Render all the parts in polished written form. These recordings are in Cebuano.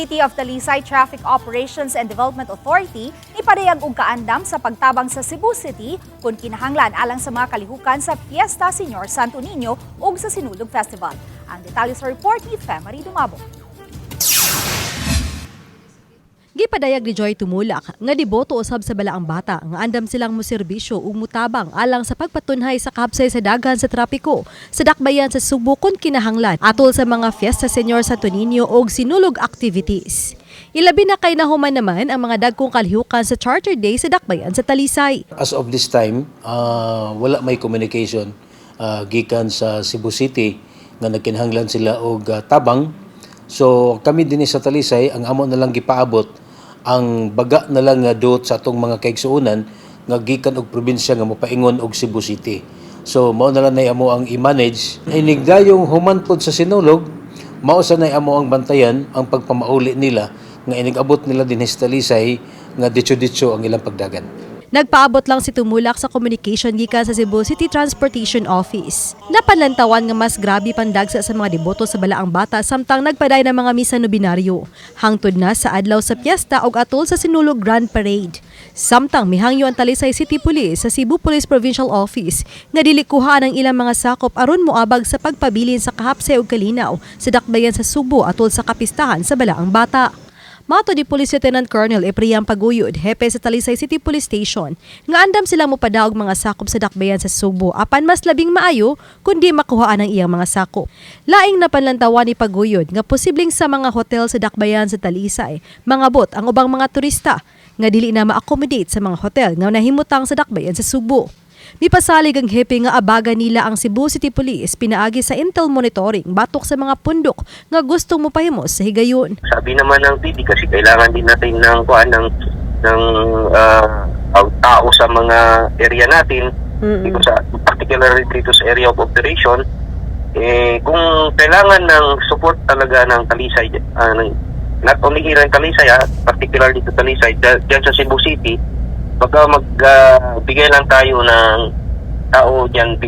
City of Talisay Traffic Operations and Development Authority nipadayag og kaandam sa pagtabang sa Cebu City kung kinahanglan alang sa mga kalihukan sa Fiesta Señor Santo Niño ug sa Sinulog Festival. Ang detalye sa report ni Femary Dumabo. Gipadayag ni Joy Tumulak nga deboto usab sa Balaang Bata nga andam silang moserbisyo ug mutabang alang sa pagpatunhay sa kahapsay sa daghan sa trapiko sa dakbayan sa Sugbo kon kinahanglan atol sa mga Fiesta Señor Santo Niño ug Sinulog activities. Ilabi na kay nahuman naman ang mga dagkong kalihukan sa Charter Day sa dakbayan sa Talisay. As of this time, wala may communication gikan sa Cebu City nga nagkinahanglan sila og tabang. So kami dinhi sa Talisay, ang amo na lang gipaabot ang baga na lang nga duot sa atong mga kaigsuonan nga gikan og probinsya nga mopaingon og Cebu City. So mao na lang nay amo ang i-manage. Inigdayong human pod sa Sinulog, mao sa nay amo ang bantayan ang pagpamauli nila nga inigabot nila dinhi sa Talisay nga ditso-ditso ang ilang pagdagan. Nagpaabot lang si Tumulak sa communication gikan sa Cebu City Transportation Office. Napanlantawan nga mas grabe pandagsa sa mga deboto sa Balaang Bata samtang nagpaday ng mga misa nobinaryo. Hangtod na sa adlaw sa piyesta og atol sa Sinulog Grand Parade. Samtang mihangyo ang Talisay City Police sa Cebu Police Provincial Office nga dili kuhaan ang ilang mga sakop aron moabag sa pagpabilin sa kahapsay ug kalinaw sa dakbayan sa Sugbo atol sa kapistahan sa Balaang Bata. Matod ni Police Lieutenant Colonel Epriam Paguyod, hepe sa Talisay City Police Station, nga andam silang mopadaog mga sakop sa dakbayan sa Sugbo apan mas labing maayo kundi makuhaan ang iyang mga sakop. Laing napanlantawan ni Paguyod nga posibleng sa mga hotel sa dakbayan sa Talisay, mangabot ang ubang mga turista nga dili na ma-accommodate sa mga hotel nga nahimutang sa dakbayan sa Sugbo. Mipasalig ang hepe nga abaga nila ang Cebu City Police pinaagi sa intel monitoring batok sa mga pundok nga gustong mopahimos sa higayon. Sabi naman ng PD kasi kailangan din natin ng kuan ng tao sa mga area natin dito sa, particularly dito sa area of operation, eh kung kailangan ng support talaga ng Talisay, not only here in Talisay, particularly dito Talisay dyan sa Cebu City, baka magbigay lang tayo ng tao diyan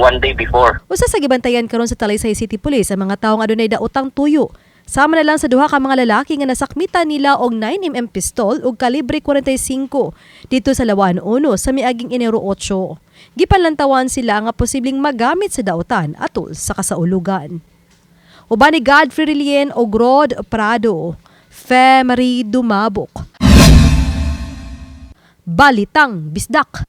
one day before. Usa sa gibantayan karon sa Talisay City Police ang mga tawo nga adunay daotang tuyo. Sama na lang sa duha ka mga lalaki nga nasakmitan nila og 9 mm pistol ug kalibre 45 dito sa Lawaan 1 sa miaging Enero 8. Gipanlantawan sila nga posibleng magamit sa daotan atol sa kasaulugan. Uban ni Godfrey Relien og Rod Prado, Fe Marie Dumabok. Balitang Bisdak.